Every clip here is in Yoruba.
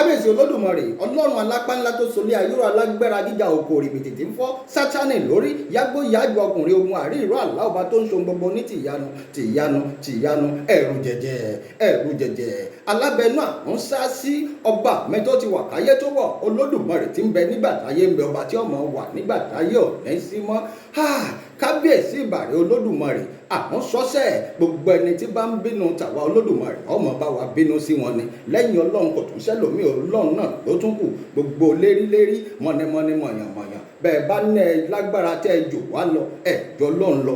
Kábíyèsí Olódùmarè, Ọlọ́run alápá ńlá tó solé ayúrò, alágbára gíga, òkò rìbìtì tí ń fọ́ Sátánì lórí, yágbó yájọ, ọkùnrin ogun, àrí ìró àlá, ọba tó ń ṣohun gbogbo ní tìyanu tìyanu tìyanu, ẹ̀rù jẹ̀jẹ̀, ẹ̀rù jẹ̀jẹ̀, alábẹ́nú àwọn sá sí, ọba mẹ́tọ́ ti wà káyé tó wọ̀, Olódùmarè tí ń bẹ nígbà táyé ń bẹ, ọba tí ọmọ wà nígbà táyé ò ní sí mọ́. Kábíyèsí, ìbàrẹ̀ Olódùmarè. Àwọn sọ́sẹ̀ gbogbo ẹni tí bá ń bínú tàwa, Olódùmarè ọmọ bá wa bínú sí wọn ni. Lẹ́yìn Ọlọ́run, kò tún sẹ́lòmíì, Ọlọ́run náà ló tún kù. Gbogbo lérílérí, mọ̀nìmọ̀nì, mọ̀yànmọ̀yàn, bẹ́ẹ̀ bá ní ẹ lágbára tẹ́ ẹ jù wá lọ, ẹ jọ Ọlọ́run lọ.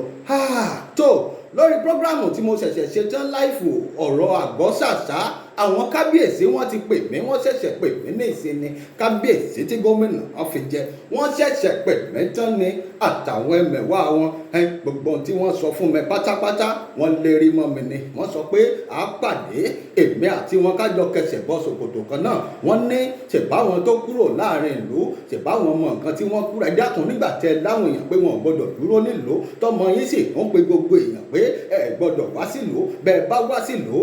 Tó lórí program tí mo ṣẹ̀ṣẹ̀ ṣe tán live, ọ̀rọ̀ Àgọ́sàsá, àwọn kábíyèsí wọ́n ti pè mí, wọ́n ṣẹ̀ṣẹ̀ pè mí ní ìsinmi. Kábíyèsí tí gómìnà wọn fi jẹ, wọ́n ṣẹ̀ṣẹ̀ pè mí tán ni, àtàwọn ẹmẹ̀wá wọn. Gbogbo ohun tí wọ́n sọ fún mi pátápátá, wọ́n lérí mọ́ mi ni. Wọ́n sọ pé à á pàdé, èmi àti wọn, kájọ kẹsẹ̀ bọ́ ṣòkòtò kan náà. Wọ́n ní ṣèbáwọn tó kúrò láàrin ìlú, ṣèbáwọn mọ nǹkan tí wọ́n kúrò. Ẹ dákun, nígbà tẹ láwọn èèyàn pé wọn ò gbọdọ̀ dúró nílùú, tọmọ yín sì ń pe gbogbo èèyàn pé ẹ gbọdọ̀ wá sílùú, bẹ́ẹ̀ bá wá sílùú,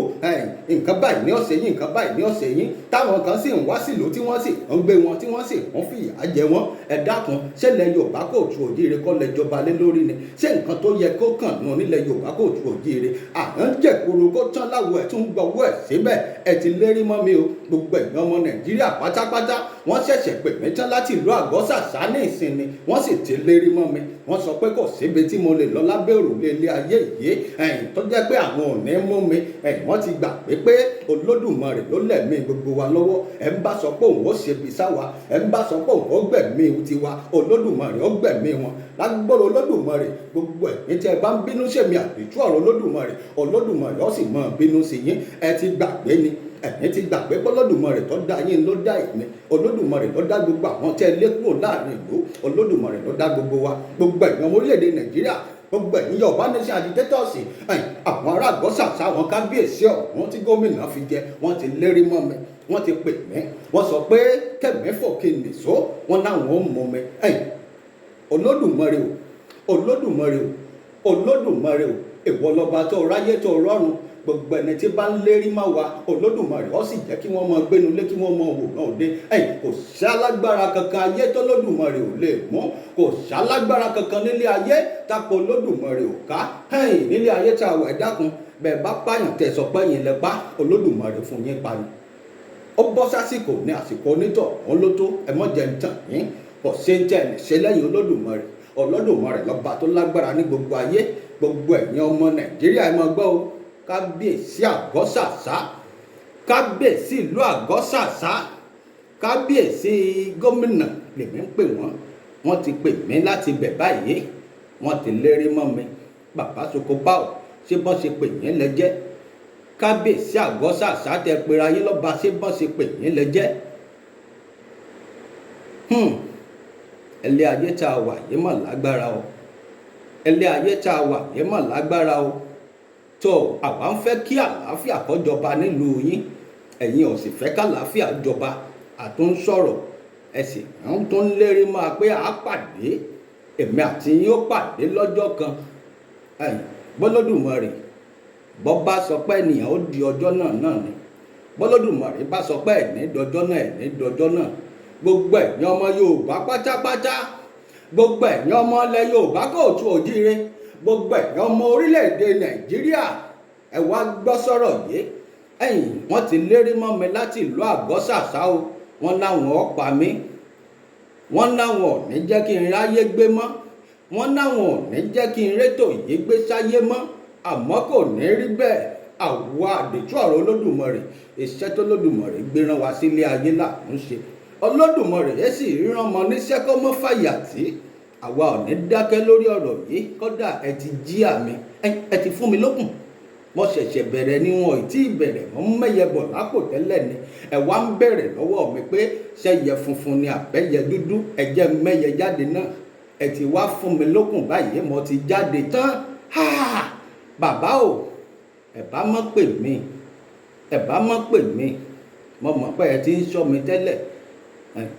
nǹkan báyìí ní ọ̀sẹ̀ yín, nǹkan báyìí ní ọ̀sẹ̀ yín, táwọn kan sì ń wá sílùú, tí wọ́n sì ń gbé wọn, tí wọ́n sì ń fìyà jẹ wọ́n. Ẹ dákun, ṣẹlẹ̀ Yorùbá kóòtù òjíire kọ́ lẹ́jọba lé lórí ni? Ṣé nǹkan tó yẹ kó kàn nù nílẹ̀ Yorùbá kóòtù òjíire, à ń jẹ̀kuru kó tán láwọ̀, ẹ̀ tún gbọ́wọ́ ẹ̀ síbẹ̀? Ẹ ti lérí mọ́ mi o. Gbogbo ẹ̀yin ọmọ Nàìjíríà pátápátá, wọ́n ṣẹ̀ṣẹ̀ pè mí tán láti ìlú Àgọ́sàsá ní ìsinmi, wọ́n sì ti lérí mọ́ mi. Wọ́n sọ pé kò síbi tí mo lè lọ lábẹ́ òrùlé ilé ayé yìí, ẹ̀yìn tó jẹ́ pé àwọn ò ní mú mi. Ẹ̀yìn wọ́n ti gbà pé Olódùmarè ló lẹ̀mí gbogbo wa lọ́wọ́. Ẹ̀ ń bá sọ pé òun ó ṣe bí sáwa, ẹ̀ ń bá sọ pé òun ó gbẹ̀mí tiwa, Olódùmarè ó gbẹ̀mí wọn lágbóró. Olódùmarè, gbogbo ẹ̀yin tí ẹ bá ń bínú sèmi àbíjú ọ̀rọ̀ Olódùmarè, Olódùmarè ó sì máa bínú sí yín. Ẹ ti gbàgbé ni, ẹ̀yin ti gbàgbé pé Olódùmarè tó dá yín ló dá èmi, Olódùmarè ló dá gbogbo àwọn tẹ́ lé kúrò láàrin ìlú, Olódùmarè ló dá gbogbo wa. Gbogbo ẹ̀yin ọmọ orílẹ̀-èdè Nàìjíríà, gbogbo ẹ̀yin Yorùbá Nation agitators, àwọn ará Àgọ́sàsá, àwọn kábíyèsí ọ̀hún tí gómìnà fi jẹ, wọ́n ti lérí mọ́ mi, wọ́n ti pè mí, wọ́n sọ pé kẹ̀mẹ́fọ̀ kí n nìṣó, wọ́n láwọn ò mú mi. Olódùmarè o, Olódùmarè o, Olódùmarè o, ìwọ lọba tó ráyé tó rọrùn. Gbogbo ẹni tí bá ń lérí má wa, Olódùmarè ó sì jẹ́ kí wọ́n mọ gbénu lé, kí wọ́n mọ wò náà dé. Ẹ̀yìn kò sí alágbára kankan ayé tó Olódùmarè ò lè mú, kò sí alágbára kankan nílé ayé tápò Olódùmarè ò ká. Ẹ̀yìn nílé ayé tá a wà, ẹ dákun, bẹ́ẹ̀ bá pààyàn tẹ̀sọ̀ pẹ́yìn lẹ pa, Olódùmarè fún yín pa ni. Ó bọ́ sásìkò ní àsìkò onítọ̀ òun ló tó. Ẹ mọ́ jẹ́ ń tàn yín, kò ṣe ń tẹ̀ ṣe lẹ́yìn Olódùmarè. Olódùmarè lọ́ba tó lágbára ní gbogbo ayé. Gbogbo ẹ̀yin ọmọ Nàìjíríà, ẹ máa gbọ́ o. Kábíyèsí Àgọ́sàsá, kábíyèsí ìlú Àgọ́sàsá, kábíyèsí gómìnà lèmi ń pè wọ́n. Wọ́n ti pè mí láti bẹ̀ báyìí, wọ́n ti lérí mọ́ mi. Bàbá Soko báwo, ṣé bọ́n ṣe pè yín lẹ́jẹ́? Kábíyèsí Àgọ́sàsá tẹ pera yín lọ́ba, ṣé bọ́n ṣe pè yín lẹ́jẹ́? Ilé ayé tá a wà yìí mọ̀ lágbára o, ilé ayé tá a wà yìí mọ̀ lágbára o. Tó àwa ń fẹ́ kí àlàáfíà kó jọba nílùú yín, ẹ̀yin ò sì fẹ́ kàlàáfíà jọba. Àtún sọ̀rọ̀, ẹ sì ń tún lérí máa pé à á pàdé, èmi àti yín ó pàdé lọ́jọ́ kan. Bọ́lọ́dùmarè bọ́ bá sọ pé ènìyàn ó di ọjọ́ náà náà ni, bọ́lọ́dùmarè bá sọ pé ẹ̀ní dọjọ́ náà, ẹ̀ní dọjọ́ náà. Gbogbo ẹ̀yin ọmọ Yorùbá pátápátá, gbogbo ẹ̀yin ọmọ ilẹ̀ Yorùbá kóòtù òjíire, gbogbo ẹ̀yin ọmọ orílẹ̀-èdè Nàìjíríà, ẹ wá gbọ́ sọ̀rọ̀ yìí. Ẹ̀yìn wọ́n ti lérí mọ́ mi láti ìlú Àgọ́sàsá o. Wọ́n láwọn ó pa mí, wọ́n láwọn ò ní jẹ́ kí n ráyé gbé mọ́, wọ́n láwọn ò ní jẹ́ kí n rétò yìí gbé sáyé mọ́. Àmọ́ kò ní rí bẹ́ẹ̀. Àwa àdìtú ọ̀rọ̀ Olódùmarè, iṣẹ́ tó Olódùmarè gbé rán wa sílé ayé là ń ṣe. Olódùmarè yẹn sì rán ọmọ níṣẹ́ kó mọ́ fàyà tí àwa ò ní dákẹ́ lórí ọ̀rọ̀ yìí. Kódà ẹ ti jí àmì, ẹ ti fún mi lókun. Mo ṣẹ̀ṣẹ̀ bẹ̀rẹ̀ ni, wọn ò tí ì bẹ̀rẹ̀. Mo ń mẹ́yẹ bọ̀ lápò tẹ́lẹ̀ ni, ẹ wá ń bẹ̀rẹ̀ lọ́wọ́ mi pé ṣẹ́yẹ funfun ni àbẹ́yẹ dúdú. Ẹ jẹ́ mẹ́yẹ jáde náà. Ẹ ti wá fún mi lókun báyìí, mo ti jáde tán. Bàbá o, ẹ bá mọ́ pè mí, ẹ bá mọ́ pè mí. Mo mọ̀ pé ẹ ti ń ṣọ́ mi tẹ́lẹ̀.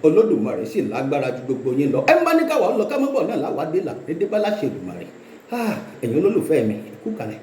Olódùmarè sì lágbára ju gbogbo yín lọ. Ẹ ń bá ní káwa lọ ká mọ́ bọ̀ náà láwa dé là dédé bá láṣẹ Èdùmàrè. Ẹ̀yin olólùfẹ́ mi, ẹ kú kalẹ̀.